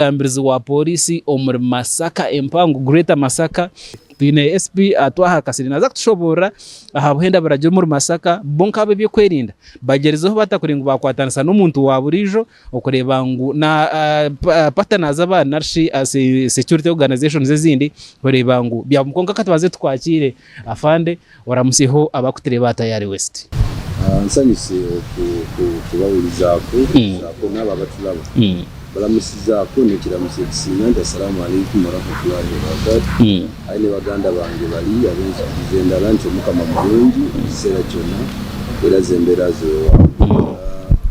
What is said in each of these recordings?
Omugambirizi wa Pooriisi omuri Masaka empango, Greater Masaka, twine SP Twaha Kasirye naaza kutushoboorora aha buhenda buragire omuri Masaka bo nk'ab'ebyokwerinda bagyerizeho bata kureba ngu baakwatanisa n'omuntu wa buriijo okureeba ngu na partners abandi nari shi security organisations ezindi kureeba ngu byaguma. Kwonka ka tubanze tukwakiire Afande oramutsyeho abakutureeba aha Tayari West. Nsanyuse okubahurizaako saako n'abo abatulaba. Mbalamusizaako n'ekiramuso ekisinga nti Assalamu Alaikum Warahmatullahi Wabarakatuh. Aye ne baganda bange bali ab'enzikiriza endala nti Omukama mulungi ekiseera kyona era z'embeera ze weewaawo.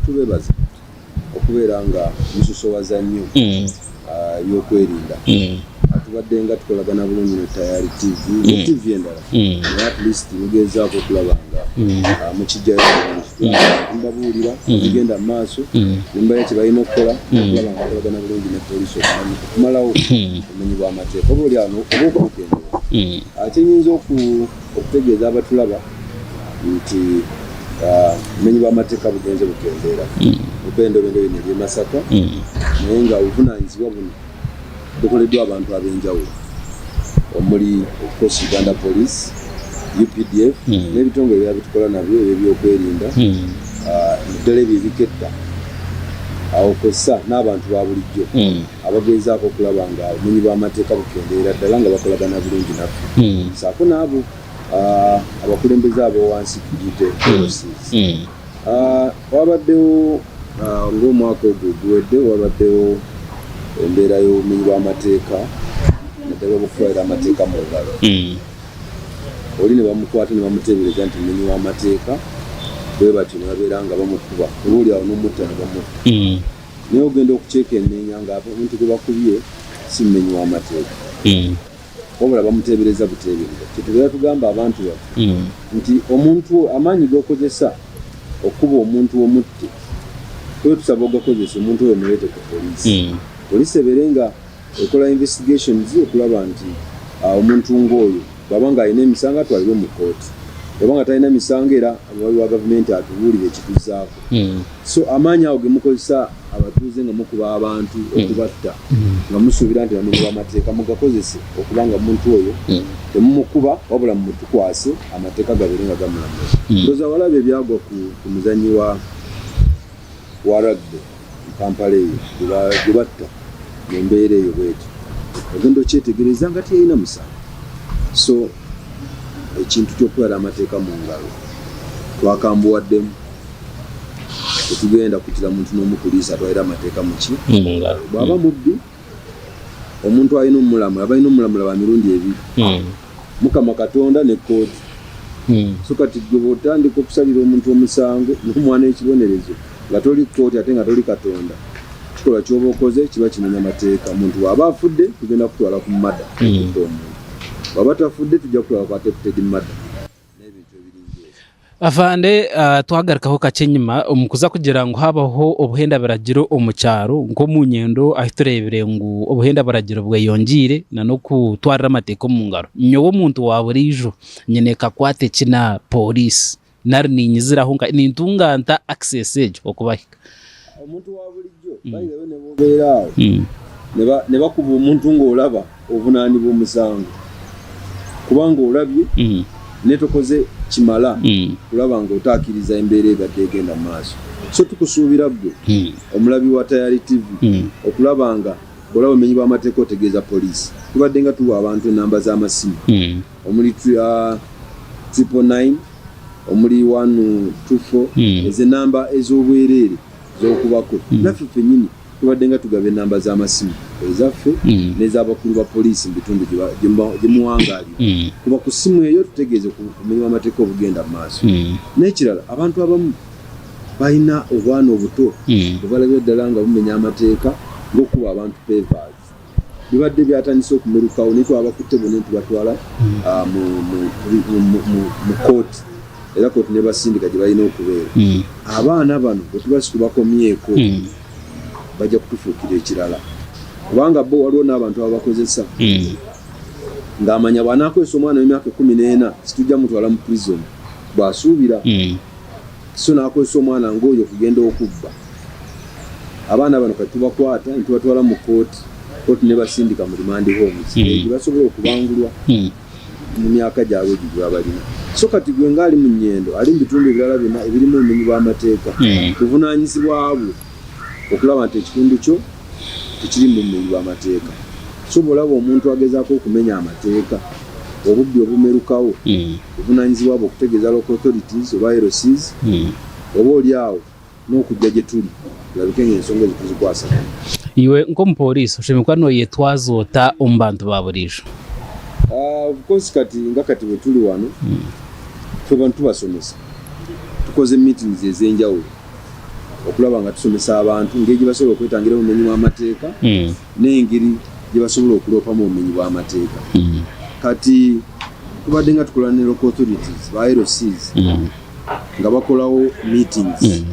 Tubebaza okubeera nga musosowaza nnyo ebyokwerinda. Tubadde nga tukolagana bulungi ne Tayari TV ne TV endala naye at least mugezaako okulaba nga mukijjayo bulungi. Mbabuulira ebigenda mu maaso ne mbawa kye balina okukola okulaba nga bakolagana bulungi ne poliisi okumalawo obumenyi bw'amateeka oba oli awo oba okubukendeeza. Kye nnyinza okutegeeza abatulaba nti obumenyi bw'amateeka bugenze bukendeera mu bbendobendo lino ery'e Masaka naye nga obuvunaanyizibwa buno bukoleddwa abantu ab'enjawulo omuli of course Uganda Police, UPDF n'ebitongole ebirala byetukola nabyo eby'ebyokwerinda naddala ebyo ebiketta awo kw'ossa n'abantu ba bulijjo abagezaako okulaba nga obumenyi bw'amateeka bukendeera ddala nga bakolagana bulungi naffe ssaako n'abo abakulembeze ab'owansi tugiyite LCs. Wabaddewo ng'omwaka ogwo oguwedde wabaddewo embeera y'obumenyi bw'amateeka naddala obw'okutwalira amateeka mu ngalo. Oli ne bamukwata ne bamuteebereza nti mumenyi w'amateeka bwe batyo ne babeera nga bamukuba oba oli awo n'omutta ne bamutta. Naye ogenda okukyekenneenya ng'omuntu gwe bakubye si mumenyi w'amateeka. Wabula bamuteebereza buteebereza. Kye tubeera tugamba abantu baffe nti omuntu amaanyi g'okozesa okukuba omuntu omutte, tube tusaba ogakozese omuntu oyo omuleete ku poliisi. Poliisi ebeere nga ekola investigations okulaba nti omuntu ng'oyo bw'aba ng'alina emisango atwalibwe mu kkooti, bw'aba nga talina misango era omuwaabi wa gavumenti atubuulire ekituzzaako. So amaanyi ago gemukozesa abatuuze nga mukuba abantu okubatta nga musuubira nti bamenyi b'amateeka mugakozese okuba nga omuntu oyo temumukuba wabula mumutukwase amateeka gabeere nga gamulamula. Ndowooza walaba ebyagwa ku ku muzannyi wa wa rugby mu Kampala eyo gwe batta mu mbeera eyo bwetyo. Ogenda okyetegereza nga teyalina musango. So ekintu ky'okutwala amateeka mu ngalo twakambuwaddemu. Tetugenda kutira muntu n'omu puliisi atwalira amateeka mu ki? Mu ngalo. Bw'aba mubbi, omuntu alina omumulamula, balina omulamula ba mirundi ebiri. Mukama Katonda ne kkooti. So kati ggwe bw'otandika okusalira omuntu omusango n'omuwa n'ekibonerezo nga toli kkooti ate nga toli Katonda, ekikolwa ky'oba okoze kiba kimenya mateeka. Omuntu bw'aba afudde tugenda kukutwala ku murder, okutta omuntu. Bw'aba tafudde tujja kukutwala ku attempted murder. N'ebintu ebiringa ebyo. Afande twagarukaho kakye enyima omu kuza kugira ngu habaho obuhenda biragiro omu kyaro nk'omu Nyendo ahu tureebire ngu obuhenda buragiro bweyongyeire n'okutwarira amateeka omu ngaro. Nyowe omuntu wa buriijo nyine kakwate ki na pooriisi nari niinyiziraho nkahi nintunga nta access egyo okubahika? Omuntu wa bulijjo by the way ne bw'obeera awo ne bakuba omuntu ng'olaba ovunaanibwa omusango kubanga olabye naye tokoze kimala kulaba ng'otaakiriza embeera ebadde egenda mu maaso. So tukusuubira ggwe omulabi wa Tayari TV okulaba nga bw'olaba obumenyi bw'amateeka otegeeza poliisi. Tubadde nga tuwa abantu ennamba z'amasimu omuli 999 omuli 124 ezo ennamba ez'obwereere z'okubako naffe ffennyini Tubadde nga tugaba ennamba z'amasimu ezaffe n'ez'abakulu ba poliisi mu bitundu gye muwangaalira. Kuba ku ssimu eyo tutegeeze ku bumenyi bw'amateeka obugenda mu maaso. N'ekirala abantu abamu balina obwana obuto bwe balabira ddala nga bumenya amateeka ng'okukuba abantu pevaazi. Bibadde byatandise okumerukawo naye twabakutte bonna ne tubatwala mu kkooti era kkooti n'ebasindika gye balina okubeera. Abaana bano bwe tuba situbakomyeko bajja kutufuukira ekirala kubanga bo waliwo n'abantu ababakozesa ng'amanya bw'anaakozesa omwana w'emyaka 14 situjja mutwala mu prison bw'asuubira so n'akozesa omwana ng'oyo okugenda okubba. Abaana bano kati tubakwata nitubatwara mu kooti, kooti nebasindika mu remand homes eyo gyebasobola okubangulwa mu myaka gyabwe egyo gyebaba balina. So kati gwe nga ali mu Nyendo, ali mu bitundu ebirala byona ebirimu obumenyi bw'amateeka, buvunanyizibwa bwo okulaba nti ekitundu kyo tekirimu bumenyi bw'amateeka. So bwolaba omuntu agezaako okumenya amateeka, obubbi obumerukawo, buvunanyizibwa bwo okutegeeza local authorities oba LCs oba oli awo n'okujja gye tuli tulabike ng'ensonga ezo tuzikwasaganya. Iwe nk'omupooriisi oshemereire kuba nooyetwaza ota omu bantu ba buriijo? Of course kati nga kati bwe tuli wano ffe bantu tubasomesa, tukoze meetings ez'enjawulo okulaba nga tusomesa abantu engeri gye basobola okwetangira obumenyi bw'amateeka n'engeri gye basobola okuloopamu obumenyi bw'amateeka. Kati tubadde nga tukola ne local authorities ba LCs nga bakolawo meetings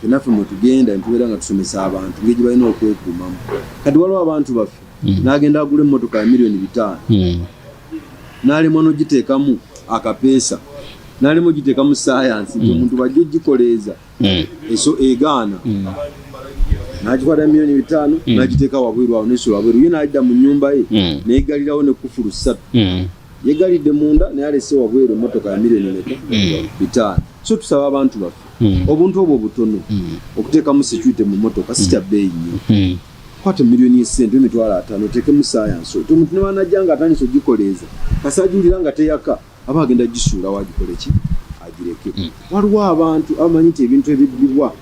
fenaffe mwetugenda netubeera nga tusomesa abantu ngeri gyebalina okwekuumamu. Kati waliwo abantu baffe n'agenda agula emmotoka ya miliyoni bitaano n'alemwa n'ogiteekamu akapeesa n'alemwa ogiteekamu sayansi nti omuntu bajja ogikoleeza eso egaana n'agikwata miliyoni bitaano n'agiteeka wabweru awo nesula wabweru ye n'adda mu nnyumba ye neyegalirawo ne kufulu ssatu yegalidde munda naye alese wabweru emmotoka ya miliyoni meka bitaano. So tusaba abantu baffe obuntu obwo obutono okuteekamu security mu mmotoka si kya bbeeyi nnyo. Kwata miliyoni y'essente emitwalo ataano oteekemu sayansi oti omuntu ne bw'anajja ng'atandise ogikoleeza kasita agiwulira nga teyaka aba agenda gisuulawo agikole ki agireke. Waliwo abantu abamanyi nti ebintu ebibbibwa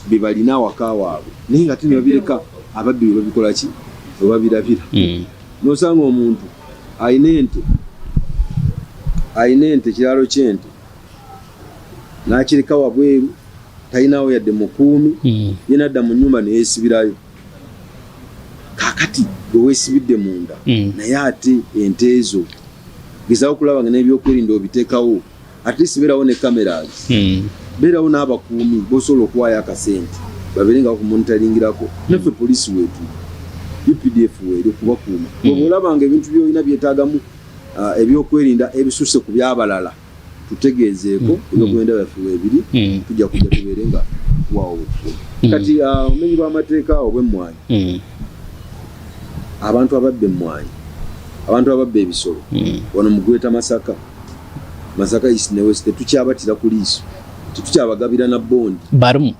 bye balina awaka waabwe naye ng'ate ne babireka ababbi bwe babikola ki bwe babirabira. N'osanga omuntu alina ente alina ente ekiraalo ky'ente n'akireka wabweru talinawo yadde mukuumi ye n'adda mu nnyumba ne yeesibirayo. Kaakati gwe weesibidde munda naye ate ente ezo gezaako okulaba nga n'ebyokwerinda obiteekawo at least beerawo ne cameras beerawo n'abakuumi b'osobola okuwaayo akasente babeere nga bakumonitaringirako. Naffe poliisi weetuli, UPDF weeri okubakuuma. Gwe bw'olaba nga ebintu by'olina byetaagamu ebyokwerinda ebisusse ku by'abalala tutegeezeeko ebyokwerinda byaffe weebiri tujja kujja tubeere nga tuwaawo obukuumi. Kati obumenyi bw'amateeka obw'emmwanyi, abantu ababba emmwanyi, abantu ababba ebisolo wano mu Greater Masaka, Masaka East ne West tetukyabatira ku liiso, tetukyabagabira na bondi. Barimu?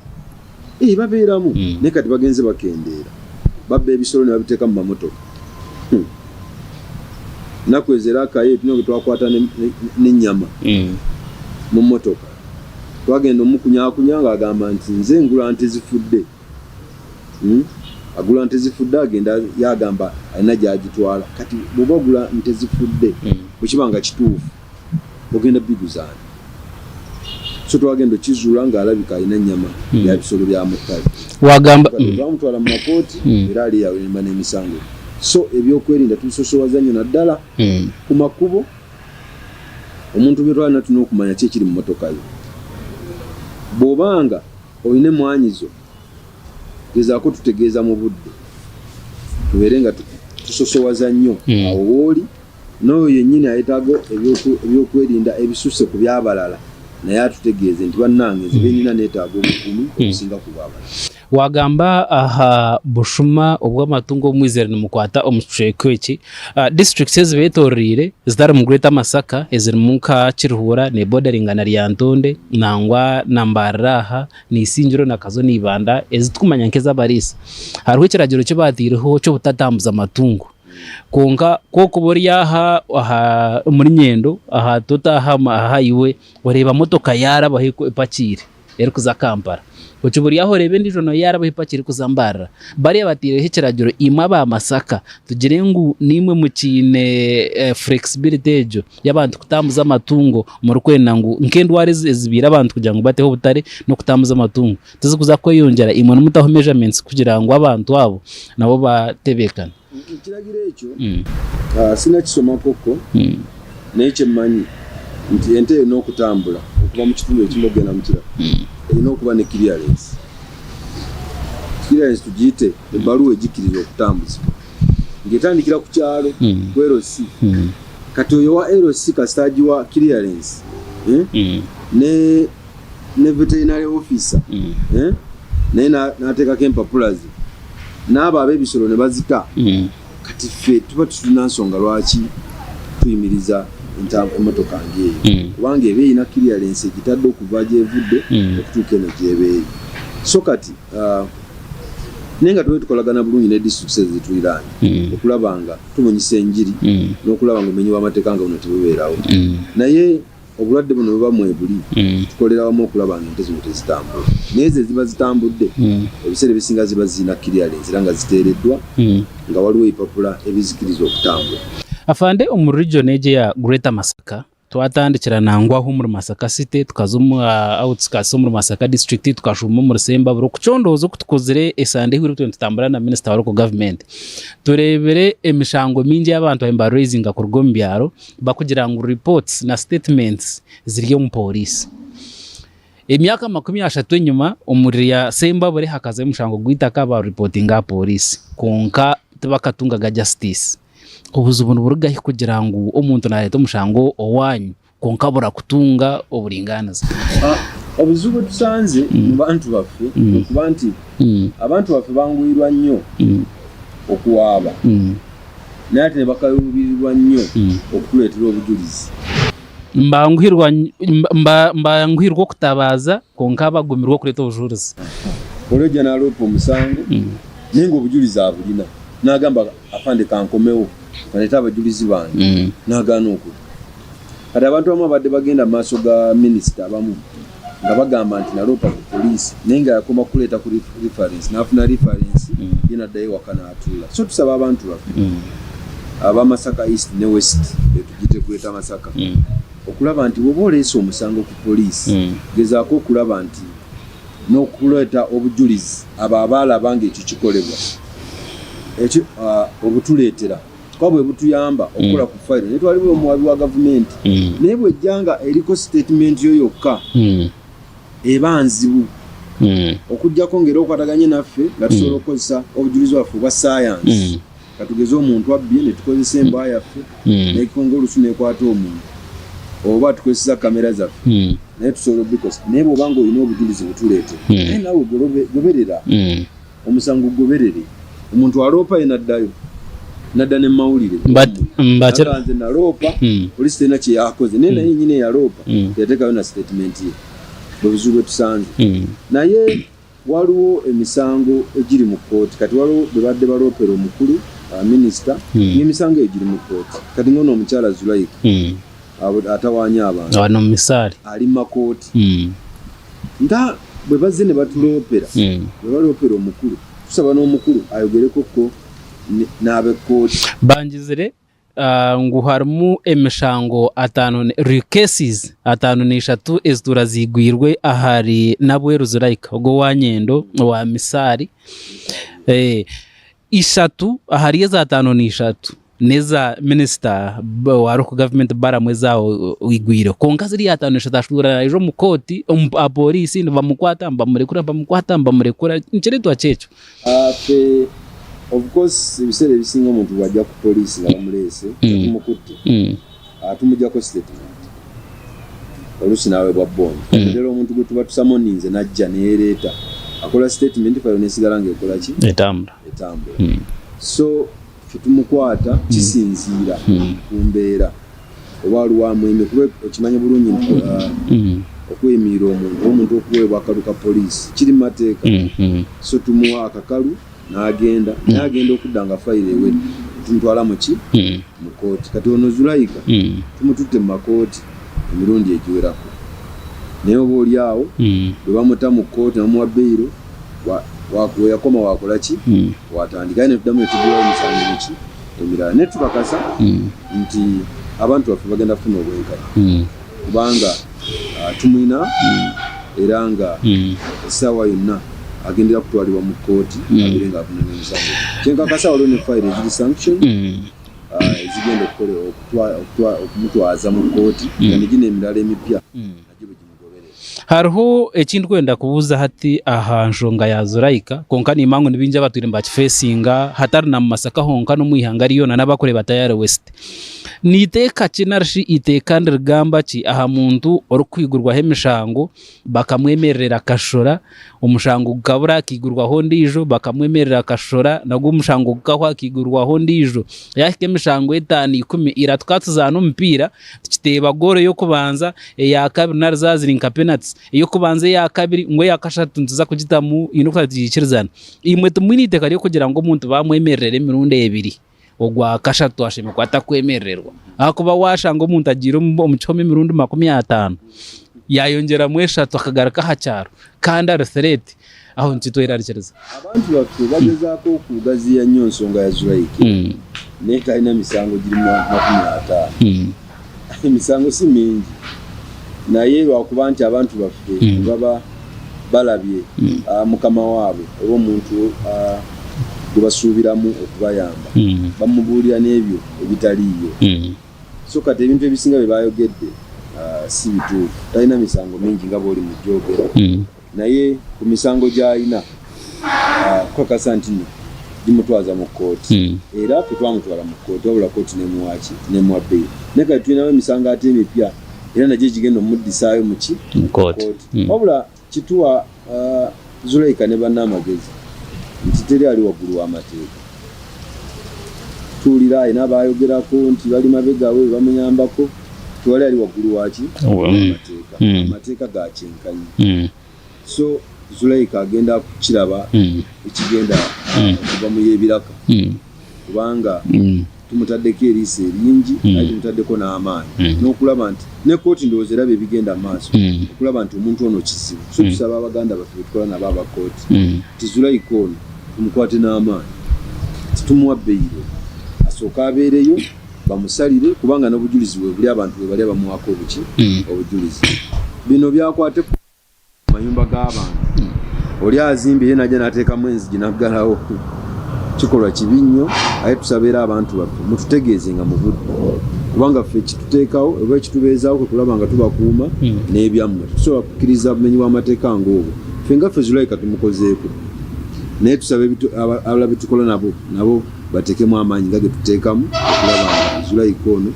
Eh, babeeramu naye kati bagenze bakendeera. Babba ebisolo ne babiteeka mu mamotoka. Nnaku ezo era akaye tulina gwe twakwata n'ennyama mu mmotoka. Twagenda omukunyakunya ng'agamba nti nze ngula nte zifudde. Agula nte zifudde agenda yagamba alina gy'agitwala. Kati bw'oba ogula nte zifudde bwe kiba nga kituufu ogenda biguza ani? So twagenda okizuula ng'alabika alina nnyama ya bisolo bya mu ttale. Wagamba Twamutwala mu makooti era ali yaweremba n'emisango. So ebyokwerinda tubisosowaza nnyo naddala ku makubo. Omuntu bye twalina tulina okumanya ki ekiri mu mmotoka yo. Bw'oba nga olina emmwaanyi zo gezaako tutegeeza mu budde tubeere nga tusosowaza nnyo awo wooli n'oyo yennyini ayetaaga ebyokwerinda ebisusse ku by'abalala naye atutegeeze nti bannange nze byenina neetaaga obukuumi obusinga ku bw'abalala. Wagamba aha bushuma obw'amatungo obu mwizire nimukwata omu kicweka eki, disiturikiti ezibetororeire zitari mu Greater Masaka ezirimu nka Kiruhura nebodaringa na Lyantonde nangwa na Mbarara aha na Isingiro na Kazo na Ibanda ezi turikumanya nk'ez'abariisa. Hariho ekiragiro eki baataireho ky'obutatambuza matungo. Kwonka ku orikuba ori aha aha omuri Nyendo aha Total aha aha highway oreeba motoka yaarabaho epakiire erikuza Kampala. Okiba ori aho oreeba endiijo nayo yaarabaho epakiire erikuza Mbarara. Bariya bataireho ekiragiro imwe aba Masaka tugire ngu naimwe mukiine flexibility egyo y'abantu kutambuza amatungo murikwenda ngu nk'endwara ezibaire abantu kugira ngu bateho obutare n'okutambuza amatungo tizikuza kweyongyera imwe nimutaho measurements kugira ngu abantu abo nabo batebeekane. Ekiragiro ekyo sinakisoma koko naye kyemmanyi nti ente erina okutambula okuva mu kitundu ekimu okugenda mu kirala erina okuba ne clearance. Clearance tugiyite ebbaluwa egikkiriza okutambuzibwa ng'etandikira ku kyalo ku LC. Kati oyo owa LC kasita agiwa clearance ne veterinary officer. Naye n'ateekako empapula ze n'abo ab'ebisolo ne bazita. Kati ffe tuba tetulina nsonga lwaki tuyimiriza emmotoka ng'eyo kubanga eba erina clearance egitadde okuva gy'evudde okutuuka eno gy'eba eri. So kati naye nga tuba tukolagana bulungi ne disitulikiti ezo zetuliraanye okulaba nga tubunyisa enjiri n'okulaba nga obumenyi bw'amateeka nga buno tebubeerawo. Naye obulwadde buno buba mwebuli, tukolera wamu okulaba nga ente zino tezitambula. Naye ezo eziba zitambudde, ebiseera ebisinga ziba zirina clearance era nga ziteereddwa nga waliwo ebipapula ebizikiriza okutambula. Afande omu region egi eya Greater Masaka twatandikira nangwa aho omuri Masaka city tukaza omu outskirts omuri Masaka district tukashuuma omuri Sembabule okucondooza oku tukozire esande ehweire turiyo nitutambura na minisita wa local government tureebire emishango mingi ei abantu bariyo niba raisinga kuruga omu byaro bakugira ngu reports na statements ziri omu pooriisi. Emyaka 30 enyima omuri ya Sembabule hakazayo omushango gw'eitaka barurepotinga aha pooriisi kwonka tibakatungaga justice. Obuzibu niburuga hi kugira ngu omuntu nareeta omushango owaanyu kwonka abura kutunga oburingaaniza? Obuzibu obu tusanze omu bantu baffe n'okuba nti abantu baffe banguhirwa nnyo okuwaaba naye ate nibakaluubirirwa nnyo okutureetera obujurizi. Mbanguhirwa okutabaaza kwonka bagumirwa okureeta obujurizi. Ori oija naloopa omusango naye nga obujurizi abulina nagamba afande kankomewo ndeete abajurizi bangye nagaana okuta. Kati abantu abamu abadde bagenda mu maaso ga minisita abamu nga bagamba nti naloopa ku poliisi naye nga yakoma kuleeta ku reference n'afuna reference ye n'addayo ewaka n'atuula. So tusaba abantu baffe aba Masaka East ne West tugiyite Greater Masaka okulaba nti bw'oba oleese omusango ku poliisi gezaako okulaba nti n'okuleeta obujulizi abo abaalaba ng'ekyo kikolebwa ekyo obutuleetera. Kuba bwe butuyamba okukola ku fayiro naye twali omuwabi wa gavumenti naye bw'ejja nga eriko sitatimenti yo yokka eba nzibu okuggyako ng'era okwataganye naffe nga tusobola okukozesa obujulizi bwaffe obwa ssaayansi katugeze omuntu abbye ne tukozesa embwa yaffe n'ekonga olusu n'ekwata omuntu oba tukozesa kamera zaffe naye tusobola obikosa naye bw'oba ng'olina obujulizi butuleete naye naawe goberera Omusango gugoberere. Omuntu aloopa ye n'addayo n'adda ne mu mawulire. Agamba nze naloopa poliisi terina kye yakoze naye naye yennyini eyaloopa teyateekayo na sitatimenti ye. Bwe buzibu bwe tusanze. Naye waliwo emisango egiri mu kkooti kati waliwo be badde baloopera omukulu minisita ng'emisango eyo giri mu kkooti. Kati ng'ono omukyala Zulaika atawaanya abantu ali mu makooti. Nga bwe bazze ne batuloopera, bwe baloopera omukulu, tusaba n'omukulu ayogereko ko n'ab'ekkooti. Bangizire ngu harimu emishango ataano cases 53 ezituura ziigwirwe ahari Nabweru Zulaika ogwo owa Nyendo owa Misaari. Ishatu ahari ezo 53 n'eza minisita wa local government Balaam eza oigwire kwonka ziriya 53 ashuura naija omu kooti aha pooriisi nibamukwata nibamurekura nibamukwata nibamurekura nikireetwa ki ekyo? Ffe of course ebiseera ebisinga omuntu bw'ajja ku poliisi nga bamuleese nga tumukutte tumugyako sitatimenti oluusi n'aweebwa bond. Naddala omuntu gwe tuba tusamoninze n'ajja ne yeereeta akola sitatimenti fayiro n'esigala ng'ekola ki? Etambula. Etambula. So ffe tumukwata kisinziira ku mbeera oba waliwo amwemye kuba okimanyi bulungi nti okweyimirira omuntu oba omuntu okuweebwa akakalu ka poliisi kiri mu mateeka. So tumuwa akakalu n'agenda naye agenda okudda nga fayiro ewedde tumutwala mu ki? Mu kkooti. Kati ono Zulaika tumututte mu makooti emirundi egiwerako naye oba oli awo bwe bamuta mu kkooti ne bamuwa beyiro we yakoma wakola ki? Watandika aye ne tuddamu ne tuggulawo emisango miki emirala naye tukakasa nti abantu baffe bagenda kufuna obwenkanya kubanga tumulina era nga essaawa yonna agendera kutwalibwa mu kkooti abeere ng'avunaanibwa emisango. Kyenkakasa waliwo ne fayiro eziri sanction ezigenda okumutwaza mu kkooti nga ne gino emirala emipya nagyo bwe gimugoberera. Hariho eki ndikwenda kubuuza hati aha nshonga ya Zulaika kwonka nimanya ngu ni baingi abatwire nibakifeesinga hatari na mu Masaka honka n'omu ihanga ryona n'abarikureeba Tayari West. Ni iteeka ki nari shi eiteeka nirigamba ki aha muntu orikwigurwaho emishango bakamwemererera akashora, omushango gukabura hakaigurwaho ondiijo, bakamwemerera akashora nagwo omushango gukahwa hakaigurwaho ondiijo. Yaahika emishango etaano ikumi, ira tukaba tuzaana omupiira tukiteeba goolo ey'okubanza, eya kabiri nari zaaba ziri nka penati, ey'okubanza eya kabiri ngu eya kashatu nituza kugitamu haine oku twagiikirizana. Imwe timwine eiteeka ry'okugira ngu omuntu baamwemererera emirundi ebiri. Ogwa kashatu ashemereire kuba atakwemerererwa ahakuba waashanga omuntu agiire omu kihome emirundi 50 yaayongyeramu eshatu akagaruka aha kyaro kandi ari threat aho nikitwerarikiriza. Abantu baffe bagyezaako okugaziya nnyo ensonga ya Zulaika naye talina misango giri 50. Emisango si mingi naye lwakuba nti abantu baffe bwebaba balabye mukama waabwe oba omuntu gwebasuubiramu okubayamba bamubuulira n'ebyo ebitaliiyo. So kati ebintu ebisinga byebayogedde si bituufu. Talina misango mingi nga bwoli mugyogera naye ku misango gyalina kukakasa nti no gimutwaza mu kkooti era ffe twamutwala mu kkooti wabula kkooti nemuwa ki nemuwa bail naye kati tulinawo emisango ate emipya era nagyo egigenda omuddisaayo muki mu kkooti wabula kituwa Zulaika ne banne amagezi nti teri ali waggulu w'amateeka tuwulira alina abaayogerako nti bali mabega we bamuyambako tewali ali waggulu waki w'amateeka amateeka ga kyenkanyi so Zulaika agenda kukiraba ekigenda okuva mu y'ebiraka kubanga tumutaddeko eriiso eringi naye tumutaddeko n'amaanyi n'okulaba nti ne kkooti ndowooza eraba ebigenda mu maaso okulaba nti omuntu ono kizibu so tusaba abaganda baffe betukola nabo aba kkooti nti Zulaika ono tumukwate n'amaanyi titumuwa beyiro asooke abeereyo bamusalire kubanga n'obujulizi webuli abantu webali abamuwaako obuki obujulizi bino byakwate ku mayumba g'abantu oli azimbye ye najja n'ateekamu enzigi n'aggalawo kikolwa kibi nnyo aye tusaba era abantu baffe mututegeeze nga mu budde kubanga ffe ekituteekawo oba ekitubeezaawo kwe kulaba nga tubakuuma n'ebyammwe tetusobola kukkiriza bumenyi bw'amateeka ng'obwo ffe nga ffe Zulaika tumukozeeko naye tusaba abalala betukola nabo nabo bateekemu amaanyi nga ge tuteekamu okulaba nga Zulaika ono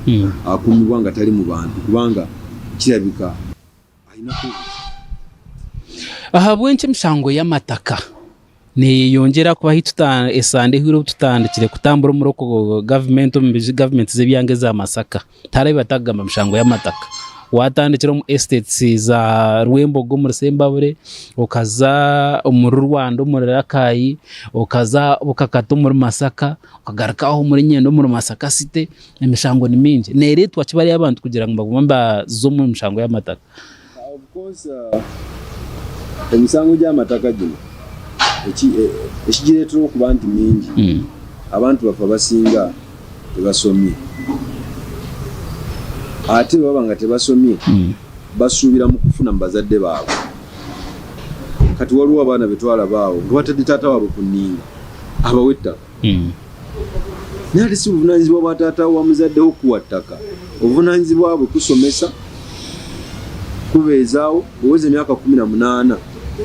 akuumibwa nga tali mu bantu kubanga kirabika Ainako obuzibu. Ahabw'enki emishango y'amataka neeyeyongyera kuba ahu tuta esande ehweire obu tutandikire kutambura omuri oku gavumenti omu gavumenti z'ebyanga eza Masaka tihariho ebi batakugamba mishango y'amataka. Waatandikira omu estates za Rwembogo omuri Sembabule, okaza omuri Rwanda omuri Rakai, okaza Bukakata omuri Masaka, okagaruka aho omuri Nyendo omuri Masaka City, Emishango ni mingi. Neereetwa ki bariya abantu kugira ngu bagume nibaza omu mishango y'amataka? Of course emisango gy'amataka gino ekigireetera okuba nti mingi abantu baffe abasinga tebasomye ate bwebaba nga tebasomye basuubira mu kufuna mu bazadde baabwe. Kati waliwo abaana betwalaba awo nga batadde taata waabwe ku nninga abawe ettaka. Naye ate si buvunanyizibwa bwa taata wa muzadde wo kukuwa ttaka. Obuvunanyizibwa bwe kusomesa, kubeezaawo, bw'oweza emyaka 18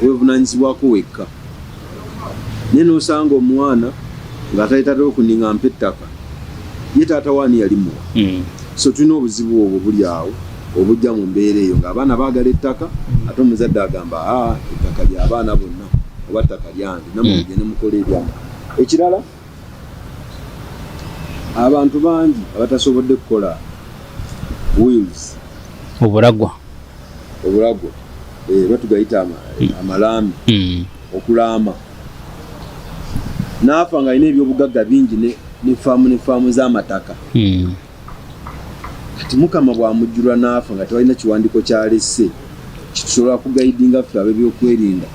weevunanyizibwako wekka. Naye n'osanga omwana ng'atadde taata we ku nninga mpa ettaka, ye taata we ani yalimuwa? So tulina obuzibu obwo buli awo obujja mu mbeera eyo ng'abaana baagala ettaka ate omuzadde agamba aa ettaka lya baana bonna oba ttaka lyange nammwe mugende mukole ebyammwe. Ekirala abantu bangi abatasobodde kukola wills. Oburagwa. Oburagwa eh, oba tugayita amalaame okulaama n'afa ng'alina ebyobugagga bingi ne faamu ne faamu z'amataka Kati Mukama bw'amujjulula n'afa nga tewalina kiwandiiko ky'alesse kitusobola kugaidinga ffe ab'ebyokwerinda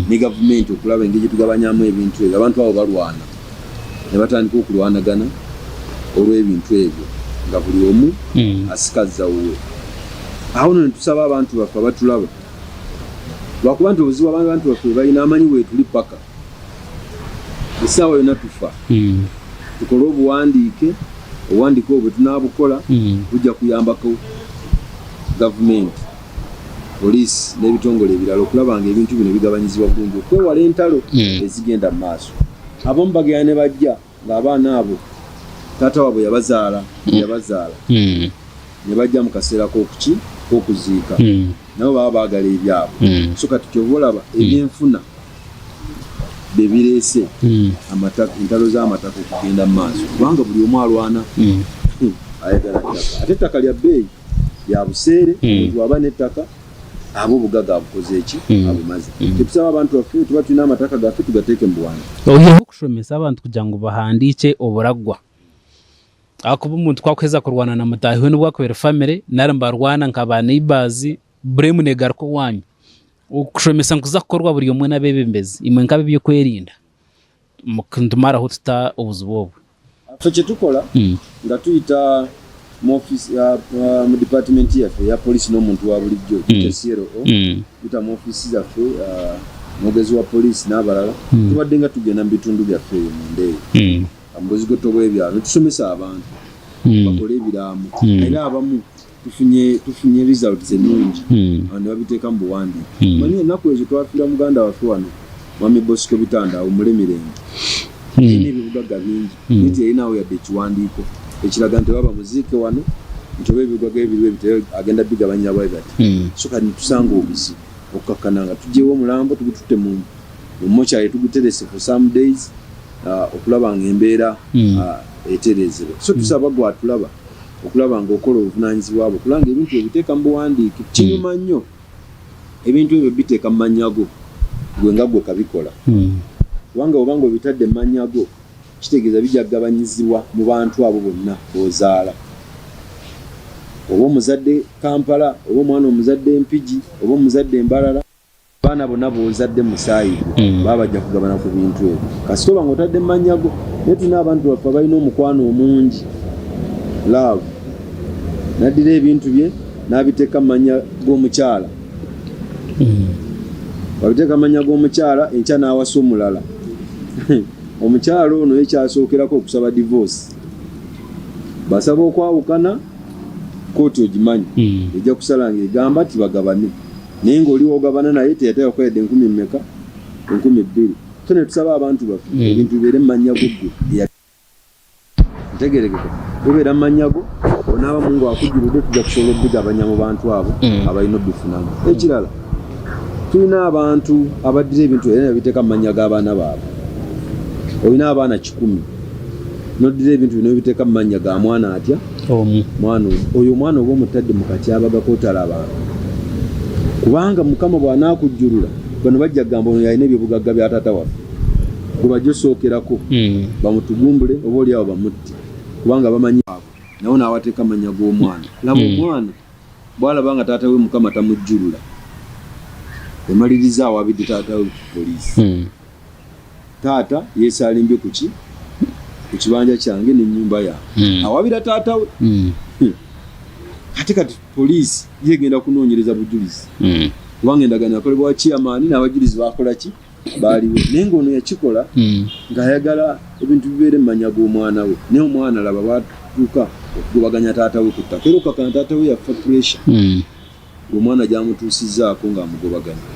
ne gavumenti okulaba engeri gye tugabanyamu ebintu ebyo. Abantu abo balwana ne batandika okulwanagana olw'ebintu ebyo nga buli omu asikazza wuwe. Awo nno ne tusaba abantu baffe abatulaba lwakuba nti obuzibu abantu baffe bwe balina amanyi weetuli paka Essaawa yonna tufa. Tukole obuwandiike, obuwandiike obwo bwe tunaabukola bujja kuyambako gavumenti, poliisi n'ebitongole ebirala okulaba ng'ebintu bino bigabanyizibwa bulungi okwewala entalo ezigenda mu maaso. Abamu bagenda ne bajja ng'abaana abo. Taata waabwe yabazaala, yabazaala ne bajja mu kaseera k'okuki? K'okuziika. Nabo baba baagala ebyabwe. So kati ky'ova olaba ebyenfuna bye bireese amataka, entalo z'amataka okugenda mu maaso kubanga buli omu alwana ayagala ttaka ate ettaka lya bbeeyi lya buseere. Omuntu bw'aba n'ettaka aba obugagga abukoze ki? Abumaze. Kye tusaba abantu baffe, tuba tulina amataka gaffe tugateeke mu buwandiike. Oihireho okushomesa abantu kugira ngu bahandiikye oburagwa, ahakuba omuntu ku akuheza kurwana na mutaahi we n'obu akuba eri famire nari nibarwana nka ba neighbours, blame negaruka owaanyu. Okushomesa nikuza kukorwa buri omwe n'abeebembezi, imwe nk'ab'ebyokwerinda nitumaraho tuta obuzibu obu? Ffe kye tukola nga tuyita mu ofiisi mu department yaffe eya poliisi n'omuntu wa bulijjo tuyita CLO, tuyita mu ofiisi zaffe omwogezi wa poliisi n'abalala, tubadde nga tugenda mu bitundu byaffe eyo munda eyo mu buzigoto bw'ebyalo ne tusomesa abantu bakole ebiraamo era abamu tufunye tufunye results ennungi abantu ne babiteeka mu buwandiike. Omanyi ennaku ezo twafiirwa muganda waffe wano Mwami Bosco Bitanda awummule mirembe. Yalina ebibugagga bingi naye teyalinawo yadde ekiwandiiko ekiraga nti oba bamuziike wano nti oba ebibugagga bye biri bwe biti agenda bigabanyira bwe bati. So kati ne tusanga obuzibu okukkakkana nga tuggyewo omulambo tugututte mu mochari tuguterese for some days okulaba ng'embeera etereezebwa. So tusaba gwe atulaba okulaba ng'okola obuvunaanyizibwa bwo okulaba ng'ebintu obiteeka mu buwandiike. Kinyuma nnyo ebintu ebyo biteeka mu mannya go gwe nga gwe kabikola kubanga oba nga obitadde mu mannya go kitegeeza bijja kugabanyizibwa mu bantu abo bonna b'ozaala oba omuzadde Kampala oba omwana omuzadde Mpigi oba omuzadde Mbarara. Abaana bonna b'ozadde mu musaayi gwo baba bajja kugabana ku bintu ebyo kasita oba ng'otadde mu mannya go. Naye tulina abantu baffe abalina omukwano omungi, love, n'addira ebintu bye n'abiteeka mu mannya g'omukyala. Bw'abiteeka mu mannya g'omukyala, enkya n'awasa omulala. Omukyala ono ye ky'asookerako okusaba divorce. Bw'asaba okwawukana, kkooti ogimanyi ejja kusala ng'egamba nti bagabane. Naye nga oli wogabana naye teyateekako yadde enkumi mmeka? 2000. So netusaba abantu baffe ebintu bibeere mu mannya go ggwe ntegerekeka bibeera mu mannya go onaaba Mungu akujjuludde tujja kusobola obigabanya mu bantu abo abalina obifunamu. Ekirala tulina abantu abaddira ebintu era nebabiteeka mu mannya g'abaana baabwe. Olina abaana 100 n'oddira ebintu bino n'obiteeka mu mannya ga mwana atya? Omu. Mwana omu. Oyo omwana oba omutadde mu katyabaga k'otalabanga. Kubanga Mukama bw'anaakujjulula, bano bajja kugamba ono y'alina eby'obugagga bya taata waffe. Gwe bajja osookerako bamutugumbule oba oli awo bamutte kubanga bamanyi. Nawo n'awateeka amannya g'omwana. Laba omwana bw'alaba nga taata we Mukama tamujjulula, emaliriza awabidde taata we ku poliisi. Taata yesaalimbye ku ki? Ku kibanja kyange n'ennyumba yange. Awabira taata we. Ate kati poliisi ye egenda kunoonyereza bujulizi. Kubanga endagaano yakolebwa wa chairman n'abajulizi baakola ki? Baaliwo. Naye ng'ono yakikola ng'ayagala ebintu bibeere mu mannya g'omwana we. Naye omwana laba bw'atuuka okugobaganya taata we ku ttaka. Era okukakana taata we yafa pressure. Ng'omwana gy'amutuusizzaako ng'amugobaganya.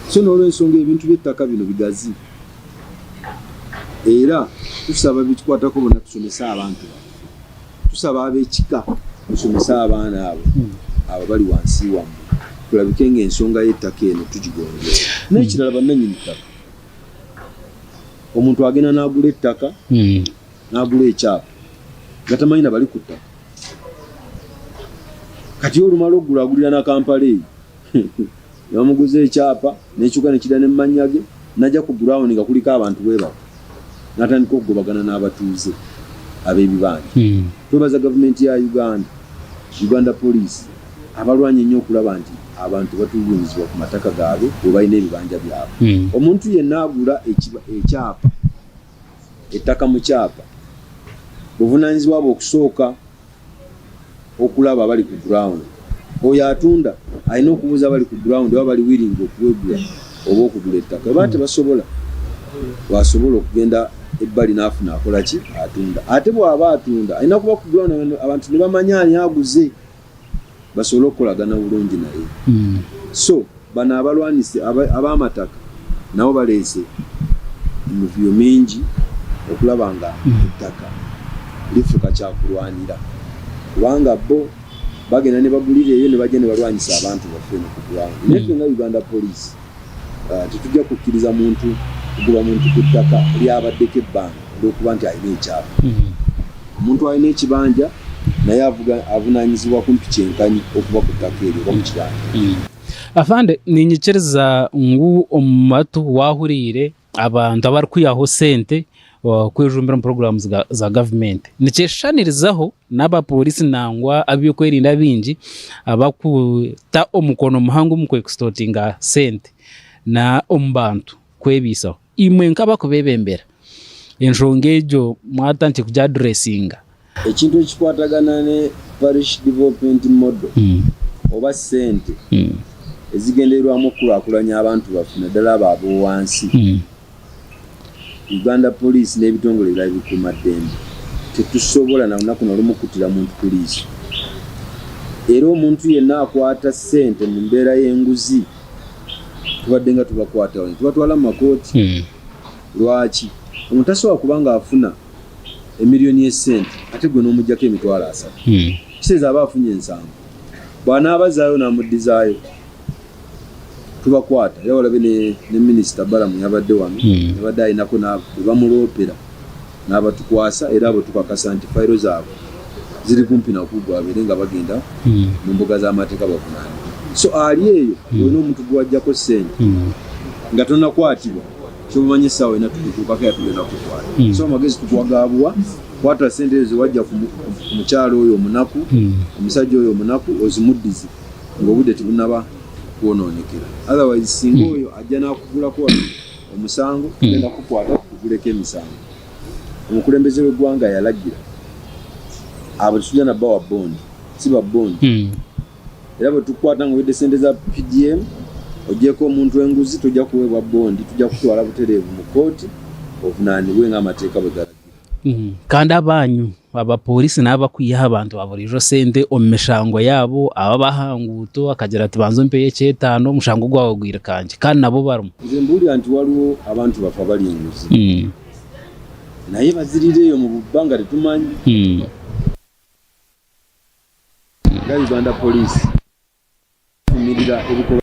So n'olwensonga ebintu by'ettaka bino bigazi era tusaba bekikwatako bonna tusomese abantu baffe. Tusaba ab'ekika musomese abaana abo abo abali wansi wammwe tulabike ng'ensonga y'ettaka eno tugigonjoola. N'ekirala bannannyini ttaka, omuntu agenda n'agula ettaka n'agula ekyapa nga tamanyi na bali ku ttaka. Kati olumala okugula agulira na Kampala eyo ne bamuguza ekyapa n'ekyuka ne kidda ne mu mannya ge n'ajja ku ground nga kuliko abantu bwe bati n'atandika okugobagana n'abatuuze ab'ebibanja. Twebaza gavumenti ya Uganda, Uganda Police abalwanye ennyo okulaba nti abantu batulugunyizibwa ku mataka gaabwe we balina ebibanja byabwe. Omuntu yenna agula ekyapa, ettaka mu kyapa, buvunaanyizibwa bwe okusooka okulaba abali ku ground. Oyo atunda alina okubuuza abali ku ground oba bali willing okuwegula oba okugula ettaka. Bwebaba tebasobola, wasobola okugenda ebbali n'afuna akola ki? Atunda. Ate bw'aba atunda alina kuba ku ground abantu ne bamanya ani aguze basobole okukolagana bulungi naye. So bano abalwanisi ab'amataka nabo baleese emivuyo mingi okulaba nga ettaka. Lifuuka kyakurwanira kubanga bo bagenda nebagulira eyo nebajja nebalwanyisa abantu baffe eno ku ground. Naye ffe nga Uganda Police tetujja kukkiriza muntu kugoba muntu ku ttaka lyabaddeko ebbanga olwokuba nti alina ekyapa. Omuntu alina ekibanja naye avunaanyizibwa kumpi kyenkanyi okuba ku ttaka eryo oba ku kibanja. Afande, niinyikiriza ngu omu matu waahuriire abantu abarikwihaho sente kwejumbira omu puroguraamu za gavumenti. Nikyeshushanirizaho n'abapoorisi nangwa ab'ebyokwerinda abaingi abarikuta omukono muhango omu kwekisitotinga sente na omu bantu kwebaisaho. Imwe nk'abarikubeebembera, enshonga egyo mwatandikire kugiaduresinga? Ekintu ekikwatagana ne Parish Development Model oba ssente ezigendererwamu okukulakulanya abantu baffe naddala abo ab'owansi, Uganda Police n'ebitongole ebirala ebikuuma ddembe tetusobola na lunaku na lumu kuttira muntu ku liiso. Era omuntu yenna akwata ssente mu mbeera y'enguzi tubadde nga tubakwatawo ne tubatwala mu makooti. Lwaki? Omuntu tasobola kuba ng'afuna emiliyoni y'essente ate gwe n'omuggyako 300,000. Kitegeeza aba afunye 70. Bw'anaabazaayo n'amuddizaayo tubakwata. Era walabe ne, ne minisita Balaam yabadde wano, yabadde alinako be bamuloopera n'abatukwasa era abo tukakasa nti fayiro zaabwe ziri kumpi na kuggwa babeere nga bagenda mu mbuga z'amateeka bavunaanibwe. So ali eyo olina omuntu gwe waggyako ssente nga tonnakwatibwa Kyoba omanya essaawa yonna tukutuukako era tugenda kukukwata. So amagezi tukuwa ga buwa, kwata ssente ezo zewajja ku mukyala oyo omunaku, omusajja oyo omunaku ozimuddize ng'obudde tebunaba kwonoonekera. Otherwise singa oyo ajja n'akugulako wano omusango, tugenda kukukwata tukuguleko emisango. Omukulembeze w'eggwanga yalagira abo tetujja na bawa bond, si ba bond. Era bwe tukukwata ng'olidde ssente za PDM, ogyeko omuntu enguzi, tojja kuweebwa bondi, tujja kukutwala butereevu mu kkooti ovunaanibwe ng'amateeka bwe galagira. Kandi abanyu abapoliisi n'abakwiha abantu ba buriijo sente omu mishango yaabo, abo ab'aha nguuto akagira ati banza ompeyo eky'etaano omushango gwawe gwirukangye kandi nabo barimu. Nze mbuulira nti waliwo abantu baffe abalya enguzi naye bazirira eyo mu bubba nga tetumanyi. Nga Uganda Police tuvumirira ebikolwa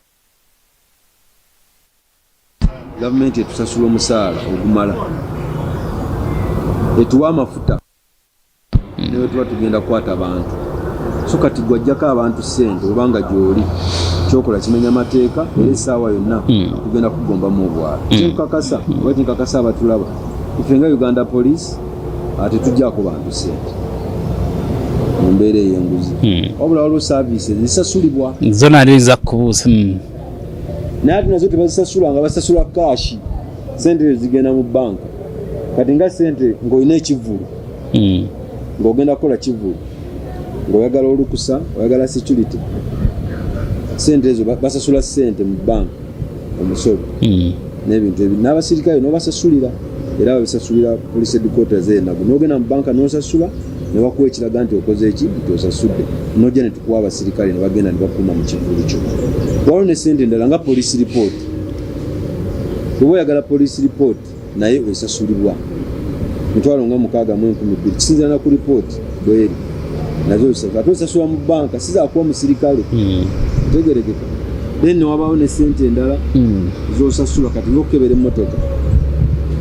Gavumenti etusasula omusaala ogumala, etuwa amafuta ne bwe tuba tugenda kukwata bantu. So kati gwe ajjako abantu ssente oba nga gy'oli kyokola kimenya mateeka era essaawa yonna tugenda kugombamu obwala. Kyenkukakasa oba kyenkakasa abatulaba Ffe nga Uganda Police tetuggyako bantu ssente mu mbeera ey'enguzi wabula waliwo services ezisasulibwa. Zo nali nza kukubuuza. Naye ate nazo tebazisasula nga basasula kaashi, ssente ezo zigenda mu bbanka. Kati nga ssente ng'olina ekivvulu ng'ogenda kukola kivvulu ng'oyagala olukusa, oyagala security, ssente ezo basasula ssente mu bbanka omusolo n'ebintu ebi n'abasirikale n'obasasulira era babisasulira police headquarters eyo nago n'ogenda mu banka n'osasula ne bakuwa ekiraga nti okoze eki nti osasudde n'ojja ne tukuwa abasirikale ne bagenda ne bakuuma mu kivvulu kyo. Waliwo ne ssente endala nga police report, bw'oba oyagala police report naye esasulibwa 62,200 kisinzira na ku report bweri nazo ozisasula ate ozisasula mu banka si zakuwa musirikale otegerekeka then newabaawo ne sente endala zosasula kati ngaokukebera emmotoka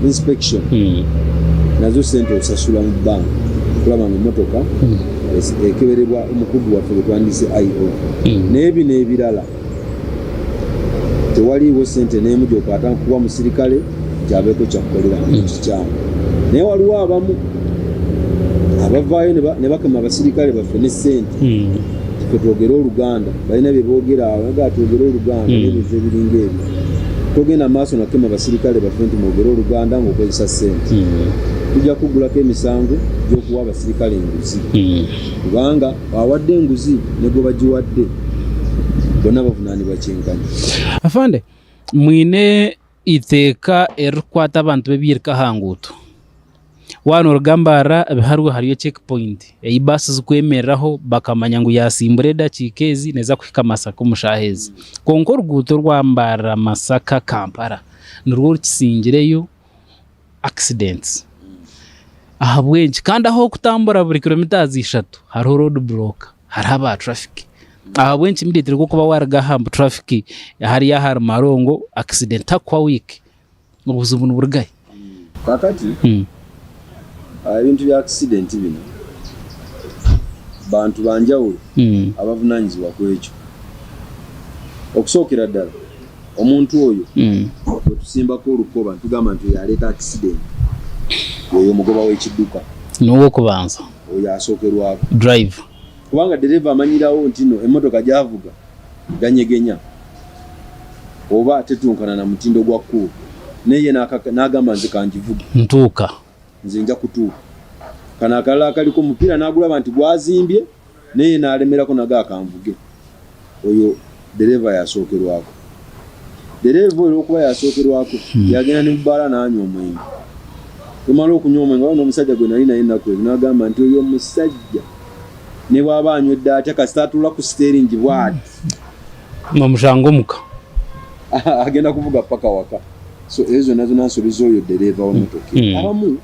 inspection nazo sente osasula mu banka okulaba nga emmotoka ekeberebwa omukugu waffe gwetwandise IO. Naye bino ebirala tewaliiwo sente n'emu gyokwata nkuwa musirikale nti abeeko kyakukolera kikyamu. Naye waliwo abamu abavaayo ne bakema abasirikale baffe ne sente ffe twogere Oluganda, balina bye boogera awo naga twogere Oluganda n'ebintu ebiringa ebyo. Togenda maaso nakema basirikale baffe nti mwogere Oluganda ng'okozesa sente. Tujja kuggulako emisango gy'okuwa abasirikale enguzi kubanga awadde enguzi ne gwe bagiwadde bonna bavunaanibwa kyenkanyi. Afande, mwine eiteeka eririkukwata abantu b'ebiirika aha nguuto. Waaba nooruga Mbarara Biharwe hariyo check point ei baasi zikwemereraho bakamanya ngu yaasimbura edakiika ezi neeza kuhika Masaka omu shaaha ezi. Kwonka oruguuto orwa Mbarara Masaka Kampala nirwo rukisingireyo accidents. Ahabw'enki? Kandi ahu orikutambura buri kilometres ishatu hariho road block, hariho aba traffic. Ahabw'enki immediately ku orikuba waaruga aha traffic hariya ahari Marongo accident takuhwa wiiki? Obuzibu niburuga hi? Kakati ebintu bya accident bino bantu banjawulo abavunanyizibwa kwekyo. Okusookera ddala omuntu oyo gwetusimbako olukoba nitugamba nti oyo aleeta accident yoyo omugoba w'ekidduka. Niwe ow'okubanza. Oyo asookerwako. Driver. Kubanga ddereeva amanyirawo ntino emmotoka gyavuga ganyegenya oba tetunkana na mutindo gwa kkubo naye ye n'agamba nze kangivuge. Ntuuka. Nze nja kutuuka. Kano akalala akaliko omupiira n'agulaba nti gwazimbye naye ye n'alemerako naga kanvuge. Oyo ddereeva y'asookerwako. Ddereeva oyo olw'okuba y'asookerwako yagenda ne mu bbaala n'anywa omwenge. Bwe mmala okunywa omwenge waliwo n'omusajja gwe nali naye ennaku ezo n'agamba nti oyo omusajja ne bw'aba anywedde atya kasita atuula ku siteeringi bw'ati. Nomushanga omuka. Agenda kuvuga paka waka. So ezo zonna zonna nsobi z'oyo ddereeva w'emmotoka. Abamu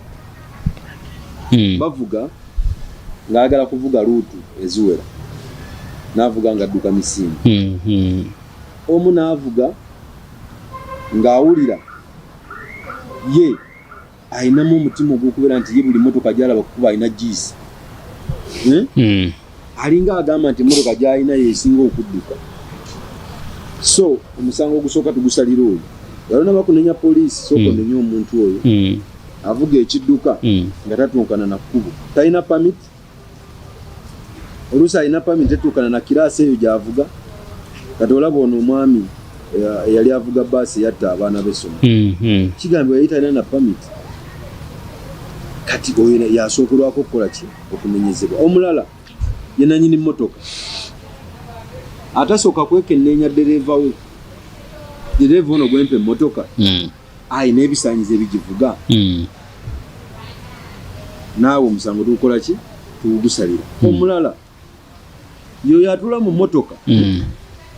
bavuga ng'ayagala kuvuga luutu eziwera n'avuga ng'adduka misinde. Omu n'avuga ng'awulira ye alinamu omutima ogw'okubeera nti ye buli mmotoka gy'alaba ku kkubo alina giyisa. Alinga agamba nti emmotoka gy'alina y'esinga okudduka. So omusango ogusooka tugusalira oyo. Nga tonnaba kunenya poliisi, sooka onenye omuntu oyo avuga ekidduka nga tatuukana na kkubo. Talina permit, oluusi alina permit tetuukana na kiraasi eyo gy'avuga. Kati olaba ono omwami eyali avuga bbaasi eyatta abaana b'essomero, kigambibwa yali talina na permit. Kati oyo yasookerwako okukola ki? Okunenyezebwa. Omulala ye nanyini mmotoka atasooka kwekenneenya ddereeva we. Ddereeva ono gwempa emmotoka alina ebisaanyizo ebigivuga? Naawe omusango tugukola ki? Tugugusalira. Omulala yoyo atuula mu mmotoka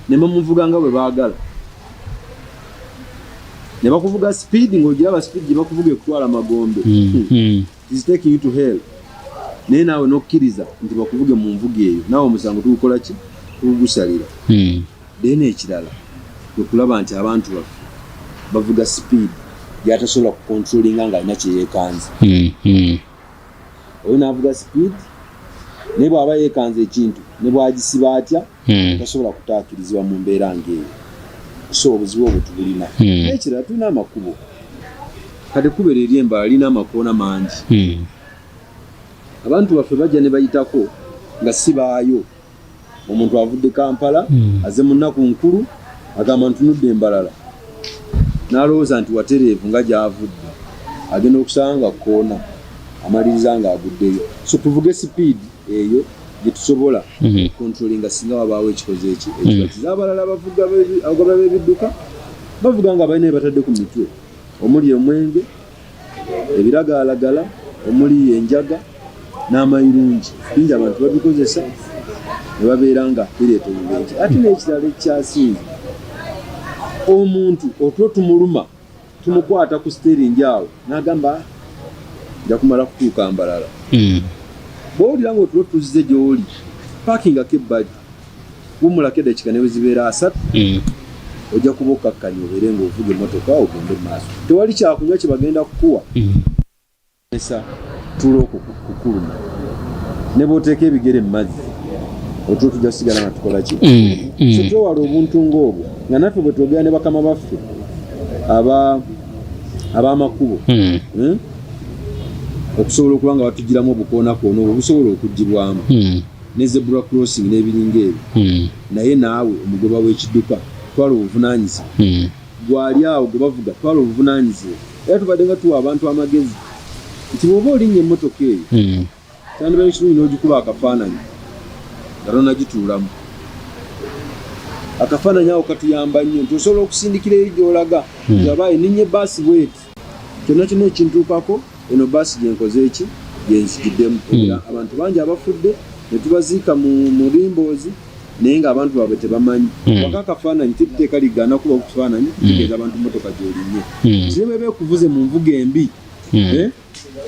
ne bamuvuga nga bwe baagala. Ne bakuvuga speed ng'ogiraba speed gye bakuvuga ekutwala magombe. It is taking you to hell. Naye naawe n'okkiriza nti bakuvuge mu nvuga eyo, naawe omusango tugukola ki? Tugugusalira. Then ekirala kwe kulaba nti abantu baffe bavuga speed gy'atasobola ku controllinga ng'alina kye yeekanze. Oyo n'avuga speed naye bw'aba yeekanze ekintu ne bw'agisiba atya tasobola kutaakirizibwa mu mbeera ng'eyo. So obuzibu obwo tubulina. N'ekirala tulina amakubo. Kati ekkubo eryo ery'e Mbarara lirina amakoona mangi. Abantu baffe bajja ne bayitako nga si baayo. Omuntu avudde Kampala azze mu nnaku nkulu agamba ntunudde Mbarara n'alowooza nti watereevu nga gy'avudde agenda okusanga nga kkoona amaliriza ng'aguddeyo. So tuvuge sipiidi eyo gye tusobola okukontrolinga singa wabaawo ekikoze eki ekibatiza. Abalala abavuga abagoba b'ebidduka bavuga nga balina bye batadde ku mitwe omuli omwenge, ebiragalalagala omuli enjaga n'amayirungi bingi abantu babikozesa ne babeera nga bireeta obubenje. Ate n'ekirala ekikyasinze omuntu otulo tumuluma tumukwata ku siteeringi awo n'agamba nja kumala kutuuka Mbarara. Bw'owulira ng'otulo tuzze gy'oli paakingako ebbali wummulako eddakiika ne bwe zibeera asatu ojja kuba okkakkanye obeere ng'ovuga emmotoka ogende mu maaso. Tewali kyakunywa kye bagenda kukuwa. Esa tulo okwo kukuluma ne bw'oteeka ebigere mu mazzi otulo tujja kusigala nga tukola ki? So twewale obuntu ng'obwo nga naffe bwe twogera ne bakama baffe aba ab'amakubo okusobola okuba nga batugiramu obukoonakoona obwo busobola okuggyibwamu ne zebra crossing n'ebiringa ebyo naye naawe omugoba w'ekidduka twala obuvunaanyizibwa gwali awo gwe bavuga twala obuvunaanyizibwa era tubadde nga tuwa abantu amagezi nti bw'oba olinnya emmotoka eyo kyandibadde kirungi n'ogikuba akafaananyi nga tonagituulamu. Akafaananyi ako katuyamba nnyo nti osobola okusindikira eri gy'olaga nti abaaye nninye bbaasi bweti kyonna kyonna ekintuukako eno bbaasi gye nkoze ki gye nzijuddemu. Abantu bangi abafudde ne tubaziika mu rimboozi naye ng'abantu baabwe tebamanyi. Kubako akafaananyi teri tteeka ligaana kukuba kifaananyi kutegeeza abantu mmotoka gy'olinnye. Nti ne bw'eba ekuvuze mu nvuga embi. Eh,